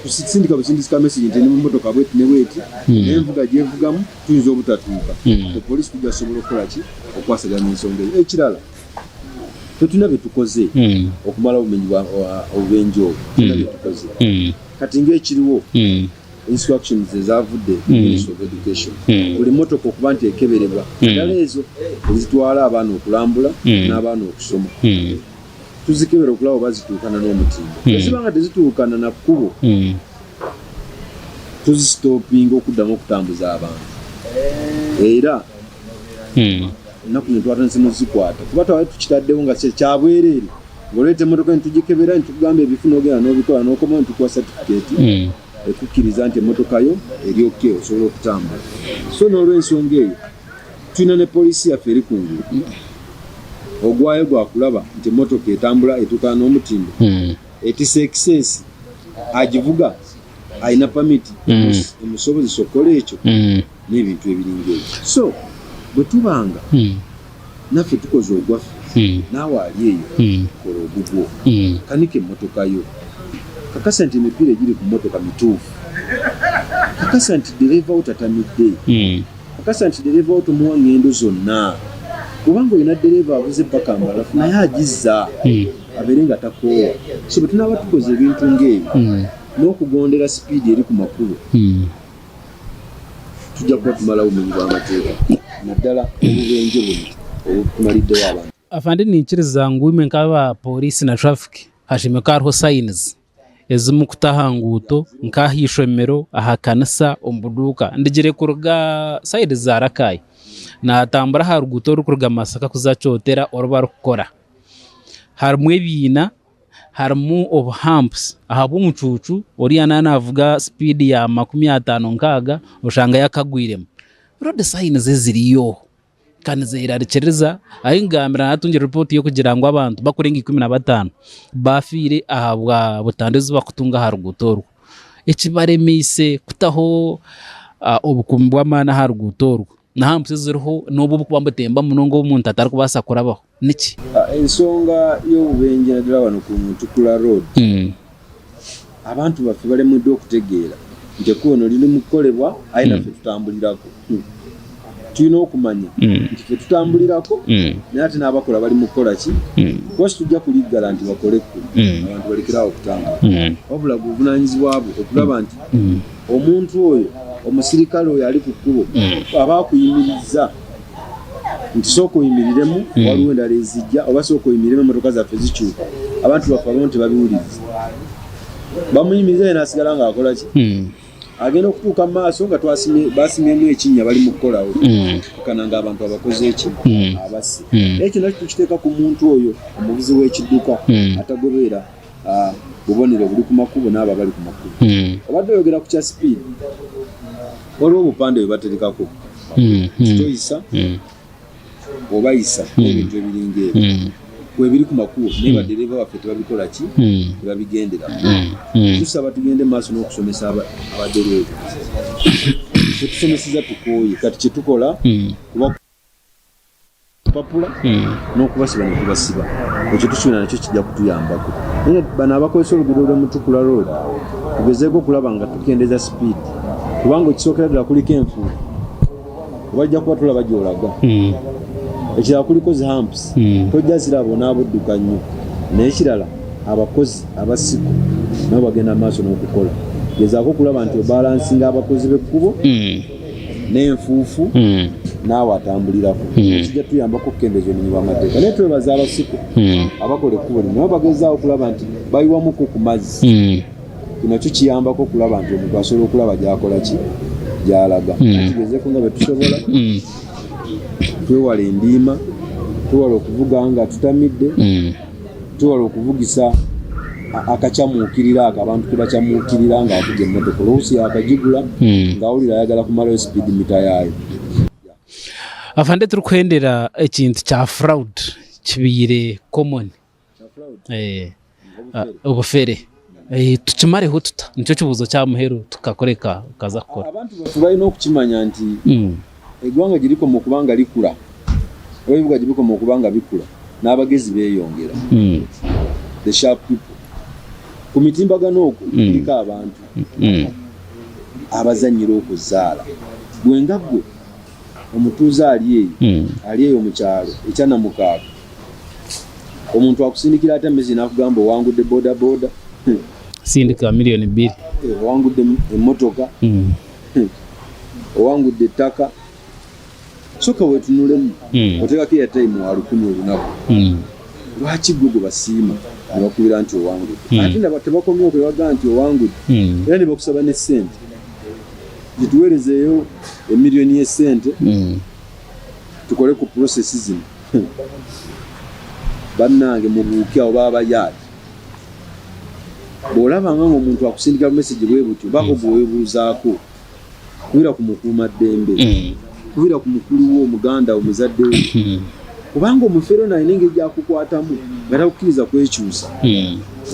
kusindika busindisi ka message nti ndi mu motoka bweti ne bweti n'envuga gyevugamu tuyinza obutatuuka. Poliisi tujja kusobola okukola ki? Okwasaganya ensonga eyo. Ekirala tetulina bye tukoze okumalawo obumenyi bwa obubenje obwo, tulina bye tukoze. Kati ng'ekiriwo instructions ezavudde mu Ministry of Education, buli mmotoka okuba nti ekeberebwa naddala ezo ezitwala abaana okulambula n'abaana okusoma, tuzikebera okulaba oba zituukana n'omutindo. Bwe ziba nga tezituukana na kkubo, tuzisitopinga okuddamu okutambuza abantu era ennaku zino twatandise nozikwata kuba twali tukitaddewo nga kya bwereere ng'oleeta emmotoka ne tugikebera ne tukugamba ebifu n'ogenda n'obikola n'okomawo ne tukuwa satifikeeti ekukkiriza nti emmotoka yo eri okay osobola okutambula. So n'olw'ensonga eyo tulina ne poliisi yaffe eri ku nguudo ogwayo gwa kulaba nti emmotoka etambula etuukana n'omutindo etisse ekiseesi agivuga alina pamiti emusobozesa okukola ekyo n'ebintu ebiringa ebyo. So bwe tubanga naffe tukoze ogwaffe, naawe ali eyo kola ogugwo, kanika emmotoka yo, kakasa nti emipiira egiri ku mmotoka mituufu, kakasa nti ddereeva wo tatamidde, kakasa nti ddereeva wo tomuwa ngendo zonna, kubanga olina ddereeva avuze paka mbalafu naye agizza abeere nga takoowa. So bwe tunaaba tukoze ebintu ng'ebyo n'okugondera sipiidi eri ku makubo, tujja kuba tumalawo obumenyi bw'amateeka naddala obubenje buno obutumaliddewo abantu. Afande niinyikiriza ngu imwe nk'aba pooriisi na traffic hashemereire kuba hariho signs ezi murikuta aha nguuto nk'aha ishomero, aha kanisa, omu buduuka. Ndigire kuruga sayidi za Rakai naatambura aha ruguuto orurikuruga Masaka kuza Kyotera oru barikukora harimu ebiina. Harimu obuhampusi ahabw'omucuucu oriya naaba naavuga sipiidi ya 50 nkaaga oshanga yakagwiremu. Road signs ziriyo ka nizerarikiriza ahu nkugambira naatungire ripooti y'okugira ngu abantu barikurenga 15 baafiire ahabwa butandu ezi barikutunga aha ruguuto orwo. Ekibaremeise kutaho obukuumi bw'amaani aha ruguuto orwo. Na hampusi eziriho n'obu oburikuba nibutemba munonga obu omuntu atarikubaasa kurabaho. Niki? Ensonga y'obubenje naddala wano ku Mutukula Road, abantu baffe balemeddwa okutegeera nti ekkubo lino liri mu kukolebwa aye naffe tutambulirako. Tulina okumanya nti ffe tutambulirako naye ate n'abakola bali mu kukola ki? Kuba situjja kuliggala nti bakole ekkubo abantu balekere awo okutambula, wabula buvunaanyizibwa bwo okulaba nti omuntu oyo omusirikale oyo ali ku kkubo aba akuyimirizza nti sooka oyimiriremu waliwo endala ezijja oba sooka oyimiriremu emotoka zaffe zikyuka. Abantu baffe abamu tebabiwuliriza, bamuyimiriza ye n'asigala ng'akola ki? Agenda okutuuka mu maaso nga basimyemu ekinnya bali mu kukolawo kana nga abantu abakoze eki abasse. Ekyo nakyo tukiteeka ku muntu oyo omuvuzi w'ekidduka atagoberera bubonero obuli ku makubo n'abo abali ku makubo. Obadde oyogera ku kya sipiidi, waliwo obupande bwe baterekako toyisa oba yisa n'ebintu ebiringa ebyo webiri ku makubo, naye badereeva baffe tebabikola ki? Tebabigendera. Tusaba tugende mu maaso n'okusomesa abadereeva. Kyetusomeseza tukooye, kati kyetukola kuba kupapula n'okubasiba ne tubasiba. Ekyo tusuubira nakyo kijja kutuyambako. Naye bano abakozesa oluguudo lw'e Mutukula Road tugezeeko okulaba nga tukendeeza sipiidi, kubanga ekisookera ddala kuliko enfuufu, bajja kuba tulaba gy'olaga. Ekirala kuliko zi humps, tojja ziraba onaaba odduka nnyo. Naye ekirala abakozi abasiko nabo bagenda mu maaso n'okukola. Gezaako okulaba nti obalansinga abakozi b'ekkubo n'enfuufu naawe atambulirako, ekijja tuyambako okukendeeza obumenyi bw'amateeka. Naye twebaza abasiko abakola ekkubo lino, nabo bagezaawo okulaba nti bayiwamuko ku mazzi. Kino kyo kiyambako okulaba nti omuntu asobola okulaba gy'akola ki, gy'alaga. Tugezeeko nga bwe tusobola, twewale endiima, twewale okuvuga nga tutamidde, twewale okuvugisa akakyamuukirira ako abantu ke bakyamuukirira ng'avuga emmotoka, oluusi yakagigula ng'awulira ayagala kumalayo sipiidi mita yaayo. Afande, turikuhendera, ekintu kya fraud kibaire common, obufere tukimareho tuta? Nikyo kibuuzo kya muheru tukakureka okaza kukora. Abantu baffe balina okukimanya nti eggwanga gye likoma okuba nga likula oba ebibuga gye bikoma okuba nga bikula, n'abagezi beeyongera, the sharp people. Ku mitimbagano okwo kuliko abantu abazannyira okwo zzaala. Gwe nga ggwe omutuuze ali eyo, ali eyo mu kyalo ekya Namukaaga, omuntu akusindikira atya message n'akugamba owangudde bodaboda? Sindika 2,000,000. Owangudde emmotoka, owangudde ettaka. Sooka weetunulemu, oteekako airtime wa lukumi olunaku. Lwaki ggwe gwe basiima ne bakubira nti owangudde? Ate nga tebakomye okwo ne bagamba nti owangudde era ne bakusaba ne ssente. Gituweerezeeyo emiliyoni y'essente tukole ku process zino. Bannange mubuuke awo baba bayaye. Bw'olabanga ng'omuntu akusindika message bwe butyo, baako gwe weebuuzaako. Kubira ku mukuumaddembe, kubira ku mukulu wo, muganda wo, muzadde wo, kubanga omufere ono alina engeri gy'akukwatamu nga takukkiriza kwekyusa.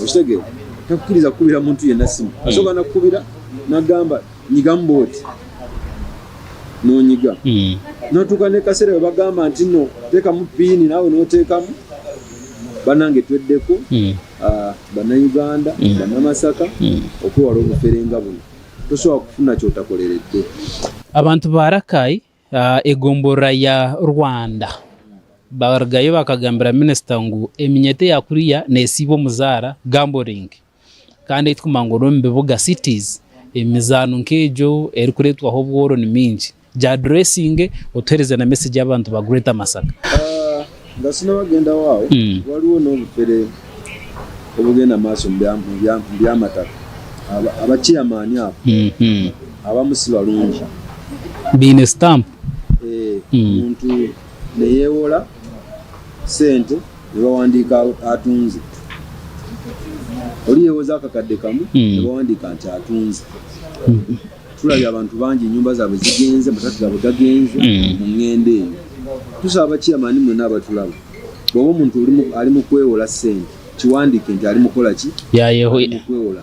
Okitegeera? Takukkiriza kukubira muntu yenna ssimu. Asooka nakukubira n'agamba nyigamu bw'oti, n'onyiga. N'otuuka n'ekaseera we bagamba nti nno teekamu ppiini naawe n'oteekamu. Bannange tweddeko, Bannayuganda, Bannamasaka okwewala obufere nga buno. Tosobola kufuna ky'otakoleredde. Abantu ba Rakai egomborora ya Rwanda barugayo bakagambira minisita ngu eminyeto eya kuriya nesiiba omu zaara, gambling, kandi ei turikumanya ngu n'omu bibuga, cities, emizaano nk'egyo erikureetwaho obworo ni mingi. Gya addressinge otuheereze na message y'abantu ba Greater Masaka. Nga sinaba gendawo awo, waliwo n'obufere obugenda maaso mu by'amataka. Aba chairman abo abamu si balungi. Baine stamp. Omuntu ne yeewola ssente ne bawandiika atunze. Oli yeewoza akakadde kamu ne bawandiika nti atunze. Tulabye abantu bangi ennyumba zaabwe zigenze, amataka gaabwe gagenze mu ngendo eyo. Tusaba bachairman mwenna abatulaba, bw'oba omuntu ali mu kwewola ssente kiwandiike nti ali mu kukola ki? Ali mu kwewola.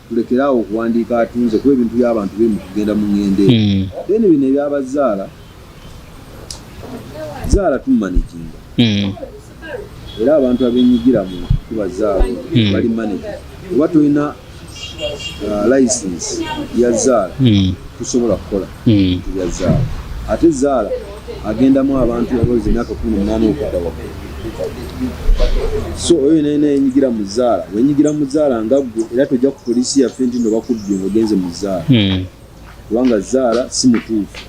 Tulekere awo okuwandiika atunze kuba ebintu by'abantu biri mu kugenda mu ngendo eyo. Then bino ebyabazaala, zaala tumumanaginga era abantu abenyigira mu kukuba zaala ono bali manage. Oba tolina license ya zaala tusobola kukola bintu bya zaala. Ate zaala agendamu abantu abaweza emyaka 18 okudda waggulu. So oyo yena yena yenyigira mu zaala, wenyigira mu zaala nga ggwe era tojja ku poliisi yaffe nti no bakubbye ng'ogenze mu zaala, kubanga zaala si mutuufu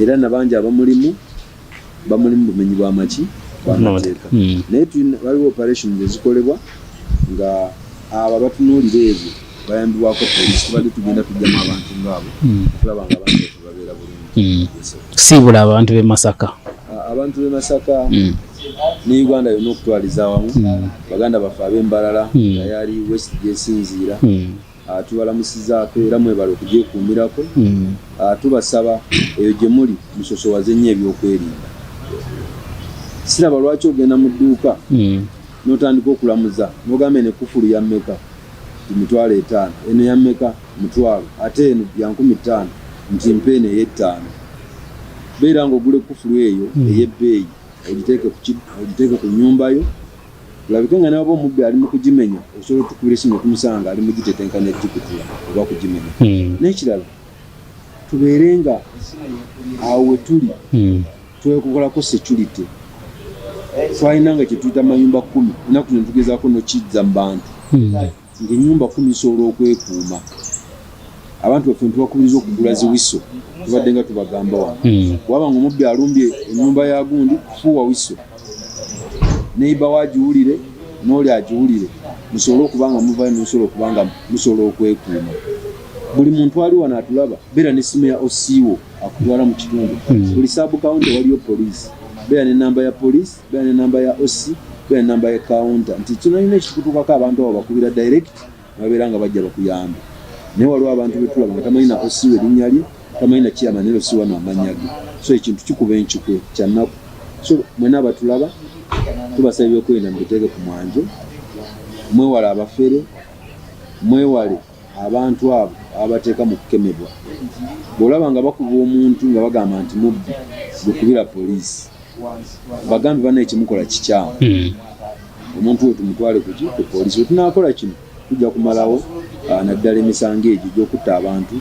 era nabangi abamulimu bamulimu bumenyi bwa maki bw'amateeka. Naye waliwo operations ezikolebwa nga abo abatunuulira ebyo bayambibwako poliisi. Tubadde tugenda tujjamu abantu ngaabo okulaba nga abantu baffe babeera bulungi. Siibula abantu b'e Masaka. Abantu b'e Masaka ne Uganda yonna okutwaliza awamu, baganda baffe ab'e Mbarara, Tayari West gyesinziira, Tubalamusizaako era mwebale okugyekuumirako. Tubasaba eyo gye muli musosowaze nnyo ebyokwerinda. Siraba lwaki ogenda mu dduuka n'otandika okulamuza n'ogamba eno ekkufulu ya mmeka? Nti 50,000. Eno ya mmeka? Mutwalo. Ate eno ya 5000 nti mpa eno ey'ettaano. Beera ng'ogula ekkufulu eyo ey'ebbeeyi ogiteeke ku nnyumba yo. Tulabike nga newaba omubbi ali mukugimenya osobola otukubira esimu netumusanga nga ali mugitetenkanya gikutula oba kugimenya. Nekirala tubeere nga awo wetuli twekolako security. Twalina nga kyetuyita mayumba kumi, enaku zino tugezako nokizza mubantu nga enyumba kumi zisobola okwekuuma. Abantu baffe ntubakubiriza okugula ziwiso, tubadde nga tubagamba wano. Bwaba nga omubbi alumbye enyumba ya gundi, fuuwa wiso. Neighbor wo agiwulire n'oli agiwulire musobole okuba nga muvayo nemusobola okuba nga musobola okwekuuma. Buli muntu ali wano atulaba, beera n'essimu ya OC wo akutwala mu kitundu. Buli sub county waliyo poliisi, beera ne namba ya poliisi, beera ne namba ya OC, beera ne namba ya counter nti kino yina ekitukutuukako abantu abo bakubira direct babeera nga bajja bakuyambe. Naye waliwo abantu betulaba nga tamanyi na OC we linnya lye, tamanyi na chairman era OC wano amannya ge. So ekintu kikuba enkikwe kya nnaku. So mwena abatulaba tubasaba ebyokwerinda mubiteeke ku mwanjo, mwewale abafere, mwewale abantu abo ababateeka mu kukemebwa. Bw'olaba nga bakuba omuntu nga bagamba nti mubbi, gwe kubira poliisi. Bagambe bannaye kyemukola kikyamu. Omuntu oyo tumutwale kuki? Ku poliisi. Bwe tunaakora kino, tujja kumalawo naddala emisango egyo egy'okutta abantu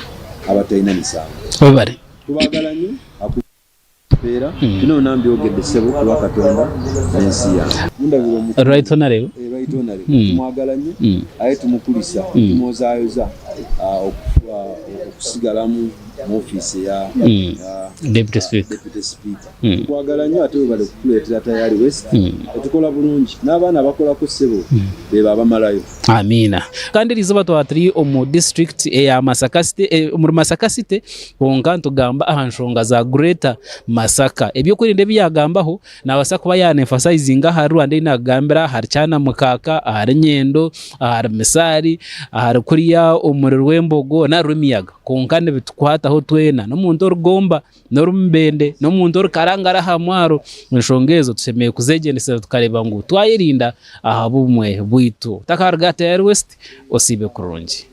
abatalina misango. Webale. Tubaagala nnyo. Mpeera bino byona mbyogedde ssebo ku lwa Katonda n'ensi yange. Mundabire omukulu. Right Honorable. Eh, Right Honorable. Tumwagala nnyo aye tumukulisa, tumwozaayoza okusigalamu mu ofiisi eya Deputy Speaker. Deputy Speaker. Tukwagala nnyo ate webale kutuleetera Tayari West. Otukola bulungi n'abaana abakolako ssebo beebo abamalayo. Amiina. Kandi eriizooba twaba turi omu district eya Masaka City, eh, omuri Masaka City kwonka nitugamba aha nshonga za Greater Masaka. Ebyokwerinda ebi yaagambaho naabaasa kuba yaana-emphasizinga ahari Rwanda ei naakugambira, ahari Kyanamukaaka, ahari Nyendo, ahari Misaari, ahari kuriya omuri Rwembogo na Rwemiyaga. Kwonka nibitukwataho twena, n'omuntu origomba. n'ori Mubende, n'omuntu ori Karangara aha mwaro, enshonga ezo tushemereire kuzegyendesereza tukareeba ngu twayerinda aha bumwe bwaitu. Otakaruga Tayari West, osiibe kurungi.